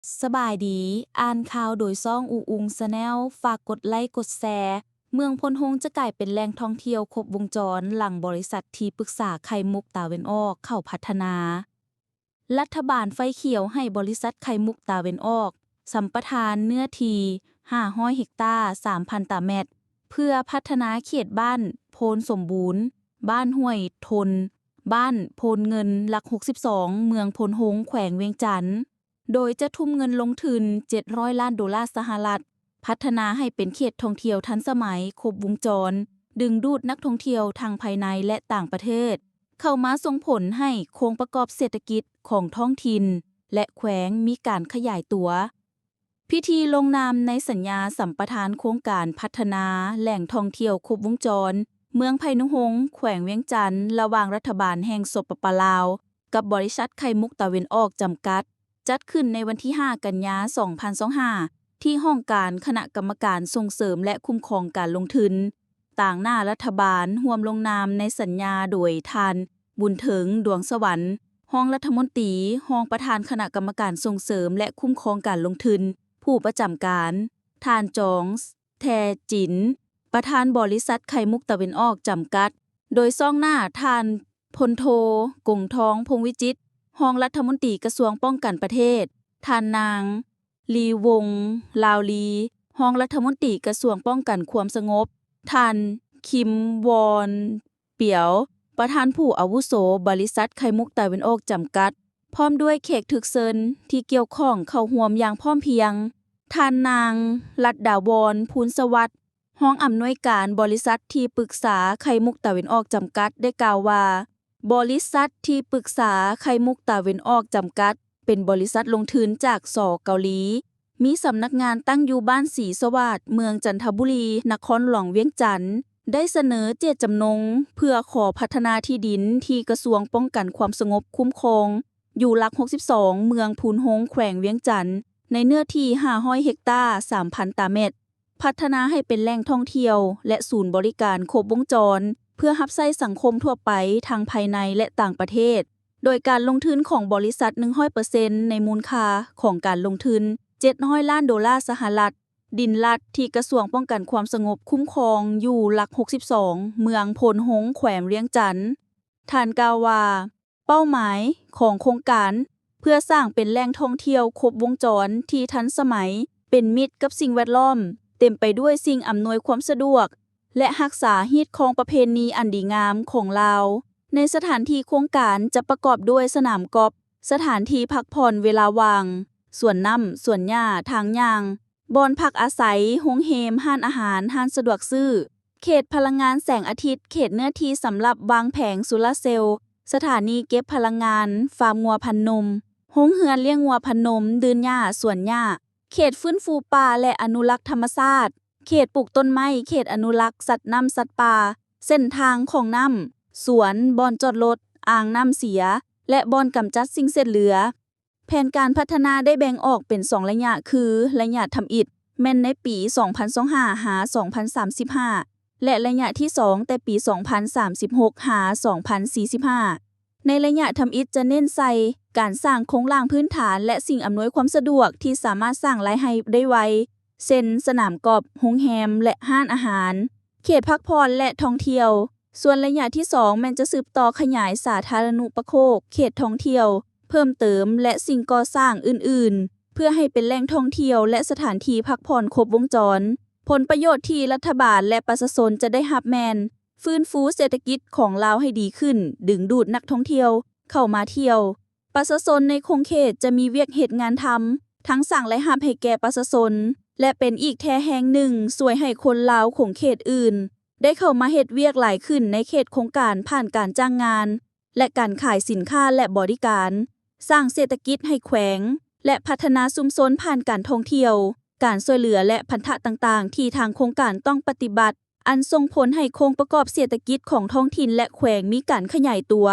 ສະບາຍດີ, ອ່ານຂ່າວໂດຍຊ່ອງອູອຸງ Channel. ຝາກກົດໄລກົດແຊ. ເມືອງໂພນໂຮງຈະກາຍເປັນແຫຼ່ງທ່ອງທ່ຽວຄົບວົງຈອນ ຫຼັງບໍລິສັດທີ່ປຶກສາໄຂ່ມຸກຕາເວັນອອກເຂົາພັດທະນາ. ລັດຖະບານໄຟຂຽວໃຫ້ບໍລິສັດໄຂ່ມຸກຕາເວັນອອກ ສຳປະທານເນື້ອທີ່ຫ້າຮ້ອຍເຮັກຕາ ສາມພັນຕາແມັດ ເພື່ອພັດທະນາເຂດບ້ານໂພນສົມບູນ, ບ້ານຫ້ວຍທົນ, ບ້ານໂພນເງິນ ຫຼັກຫົກສິບສອງ ເມືອງໂພນໂຮງ ແຂວງວຽງຈັນ, ໂດຍຈະທຸ່ມເງິນລົງທຶນເຈັດຮ້ອຍລ້ານໂດລາສະຫະລັດ, ພັດທະນາໃຫ້ເປັນເຂດທ່ອງທ່ຽວທັນສະໄໝ, ຄົບວົງຈອນ, ດຶງດູດນັກທ່ອງທ່ຽວທັງພາຍໃນ ແລະ ຕ່າງປະເທດ ເຂົ້າມາສົ່ງຜົນໃຫ້ໂຄງປະກອບເສດຖະກິດຂອງທ້ອງຖິ່ນ ແລະ ແຂວງມີການຂະຫຍາຍຕົວ. ພິທີລົງນາມໃນສັນຍາສຳປະທານໂຄງການພັດທະນາແຫຼ່ງທ່ອງທ່ຽວຄົບວົງຈອນ ເມືອງໄຜ່ໜຸ່ງໂຮງ ແຂວງວຽງຈັນ ລະຫວ່າງລັດຖະບານແຫ່ງ ສປປ ລາວ ກັບບໍລິສັດໄຂ່ມຸກຕາເວັນອອກ ຈຳກັດ ຈັດຂຶ້ນໃນວັນທີຫ້າ ກັນຍາ ສອງພັນຊາວຫ້າ ທີ່ຫ້ອງການຄະນະກຳມະການສົ່ງເສີມ ແລະ ຄຸ້ມຄອງການລົງທຶນ ຕາງໜ້າລັດຖະບານ ຮ່ວມລົງນາມໃນສັນຍາໂດຍທ່ານ ບຸນເຖິງ ດວງສະຫວັນ ຮອງລັດຖະມົນຕີ, ຮອງປະທານຄະນະກຳມະການສົ່ງເສີມ ແລະ ຄຸ້ມຄອງການລົງທຶນ ຜູ້ປະຈຳການ, ທ່ານ ຈອງ ແທຈິນ ປະທານບໍລິສັດໄຂ່ມຸກຕາເວັນອອກ ຈຳກັດ, ໂດຍຊອງໜ້າທ່ານ ພົນໂທ ກົງທອງ ພົງວິຈິດ ຮອງລັດຖະມົນຕີກະຊວງປ້ອງກັນປະເທດ, ທ່ານນາງ ລີວົງ ລາວລີ ຮອງລັດຖະມົນຕີກະຊວງປ້ອງກັນຄວາມສະຫງົບ, ທ່ານ ຄິມ ວອນ ປຽວ ປະທານຜູ້ອາວຸໂສບໍລິສັດໄຂ່ມຸກຕາເວັນອອກ ຈຳກັດ, ພ້ອມດ້ວຍແຂກຖືກເຊີນທີ່ກ່ຽວຂ້ອງເຂົ້າຮ່ວມຢ່າງພ້ອມພຽງ. ທ່ານນາງ ລັດດາວອນ ພູນສະຫວັດ ຮອງອຳນວຍການບໍລິສັດທີ່ປຶກສາໄຂ່ມຸກຕາເວັນອອກ ຈຳກັດ ໄດ້ກ່າວວ່າ, ບໍລິສັດທີ່ປຶກສາໄຂ່ມຸກຕາເວັນອອກ ຈຳກັດ ເປັນບໍລິສັດລົງທຶນຈາກ ສ ເກົາຫຼີ, ມີສຳນັກງານຕັ້ງຢູ່ບ້ານສີສະຫວາດ, ເມືອງຈັນທະບູລີ, ນະຄອນຫຼວງວຽງຈັນ, ໄດ້ສະເໜີເຈດຈຳນົງເພື່ອຂໍພັດທະນາທີ່ດິນທີ່ກະຊວງປ້ອງກັນຄວາມສະຫງົບຄຸ້ມຄອງ ຢູ່ຫຼັກຫົກສິບສອງ ເມືອງໂພນໂຮງ ແຂວງວຽງຈັນ ໃນເນື້ອທີ່ຫ້າຮ້ອຍເຮັກຕາ ສາມພັນຕາແມັດ, ພັດທະນາໃຫ້ເປັນແຫຼ່ງທ່ອງທ່ຽວ ແລະ ສູນບໍລິການຄົບວົງຈອນ ເພື່ອຮັບໃຊ້ສັງຄົມທົ່ວໄປ ທັງພາຍໃນ ແລະ ຕ່າງປະເທດ, ໂດຍການລົງທຶນຂອງບໍລິສັດ ໜຶ່ງຮ້ອຍເປີເຊັນ ໃນມູນຄ່າຂອງການລົງທຶນ ເຈັດຮ້ອຍລ້ານໂດລາສະຫະລັດ, ດິນລັດທີ່ກະຊວງປ້ອງກັນຄວາມສະຫງົບຄຸ້ມຄອງ ຢູ່ຫຼັກຫົກສິບສອງ ເມືອງໂພນໂຮງ ແຂວງວຽງຈັນ. ທ່ານກ່າວວ່າ, ເປົ້າໝາຍຂອງໂຄງການ ເພື່ອສ້າງເປັນແຫຼ່ງທ່ອງທ່ຽວຄົບວົງຈອນທີ່ທັນສະໄໝ, ເປັນມິດກັບສິ່ງແວດລ້ອມ, ເຕັມໄປດ້ວຍສິ່ງອຳນວຍຄວາມສະດວກ ແລະ ຮັກສາຮີດຄອງປະເພນີອັນດີງາມຂອງລາວ. ໃນສະຖານທີ່ໂຄງການຈະປະກອບດ້ວຍສະໜາມກອບ, ສະຖານທີ່ພັກຜ່ອນເວລາວ່າງ, ສວນນ້ຳ, ສວນຫຍ້າ, ທາງຍ່າງ, ບ່ອນພັກອາໄສ, ໂຮງແຮມ, ຮ້ານອາຫານ, ຮ້ານສະດວກຊື້, ເຂດພະລັງງານແສງອາທິດ, ເຂດເນື້ອທີ່ສຳລັບວາງແຜງໂຊລາເຊວ, ສະຖານນີເກັບພະລັງງານ, ຟາມງົວພັນນົມ, ໂຮງເຮືອນລ້ຽງງົວພັນນົມ, ດື່ນຫຍ້າ, ສວນຫຍ້າ, ເຂດຟື້ນຟູປ່າ ແລະ ອະນຸລັກທຳມະຊາດ, ເຂດປູກຕົ້ນໄມ້, ເຂດອະນຸລັກສັດນ້ຳສັດປ່າ, ເສັ້ນທາງຂອງນ້ຳ, ສວນ, ບ່ອນຈອດລົດ, ອ່າງນ້ຳເສຍ ແລະ ບ່ອນກຳຈັດສິ່ງເສດເຫຼືອ. ແຜນການພັດທະນາໄດ້ແບ່ງອອກເປັນສອງໄລຍະ ຄື ໄລຍະທຳອິດ ແມ່ນໃນປີສອງພັນຊາວຫ້າ ຫາ ສອງພັນສາມສິບຫ້າ ແລະ ໄລຍະທີສອງ ແຕ່ປີສອງພັນສາມສິບຫົກ ຫາ ສອງພັນສີ່ສິບຫ້າ. ໃນໄລຍະທຳອິດຈະເນັ້ນໃສ່ການສ້າງໂຄງລ່າງພື້ນຖານ ແລະ ສິ່ງອຳນວຍຄວາມສະດວກທີ່ສາມາດສ້າງລາຍໄດ້ໄວ, ເຊັ່ນ ສະໜາມກອບ, ໂຮງແຮມ ແລະ ຮ້ານອາຫານ, ເຂດພັກຜ່ອນ ແລະ ທ່ອງທ່ຽວ. ສ່ວນໄລຍະທີສອງ ແມ່ນຈະສືບຕໍ່ຂະຫຍາຍສາທາລະນຸປະໂພກເຂດທ່ອງທ່ຽວເພີ່ມເຕີມ ແລະ ສິ່ງກໍ່ສ້າງອື່ນໆ ເພື່ອໃຫ້ເປັນແຫຼ່ງທ່ອງທ່ຽວ ແລະ ສະຖານທີ່ພັກຜ່ອນຄົບວົງຈອນ. ຜົນປະໂຫຍດທີ່ລັດຖະບານ ແລະ ປະຊາຊົນຈະໄດ້ຮັບແມ່ນ ຟື້ນຟູເສດຖະກິດຂອງລາວໃຫ້ດີຂຶ້ນ, ດຶງດູດນັກທ່ອງທ່ຽວເຂົ້າມາທ່ຽວ. ປະຊາຊົນໃນຂົງເຂດຈະມີວຽກເຮັດງານທຳ, ທັງສ້າງລາຍຮັບໃຫ້ແກ່ປະຊາຊົນ ແລະ ເປັນອີກແທ່ແຮງໜຶ່ງຊ່ວຍໃຫ້ຄົນລາວຂົງເຂດອື່ນ ໄດ້ເຂົ້າມາເຮັດວຽກຫຼາຍຂຶ້ນໃນເຂດໂຄງການ ຜ່ານການຈ້າງງານ ແລະ ການຂາຍສິນຄ້າ ແລະ ບໍລິການ, ສ້າງເສດຖະກິດໃຫ້ແຂວງ ແລະ ພັດທະນາຊຸມຊົນຜ່ານການທ່ອງທ່ຽວ, ການຊ່ວຍເຫຼືອ ແລະ ພັນທະຕ່າງໆ ທີ່ທາງໂຄງການຕ້ອງປະຕິບັດ, ອັນສົ່ງຜົນໃຫ້ໂຄງປະກອບເສດຖະກິດຂອງທ້ອງຖິ່ນ ແລະ ແຂວງມີການຂະຫຍາຍຕົວ,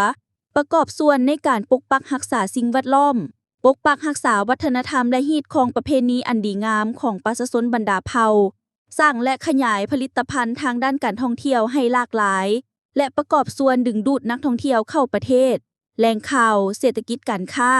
ປະກອບສ່ວນໃນການປົກປັກຮັກສາສິ່ງແວດລ້ອມ, ປົກປັກຮັກສາວັດທະນະທຳ ແລະ ຮີດຄອງປະເພນີອັນດີງາມຂອງປະຊາຊົນບັນດາເຜົ່າ, ສ້າງ ແລະ ຂະຫຍາຍຜະລິດຕະພັນທາງດ້ານການທ່ອງທ່ຽວໃຫ້ຫຼາກຫຼາຍ ແລະ ປະກອບສ່ວນດຶງດູດນັກທ່ອງທ່ຽວເຂົ້າປະເທດ. ແຫຼ່ງຂ່າວ, ເສດຖະກິດການຄ້າ,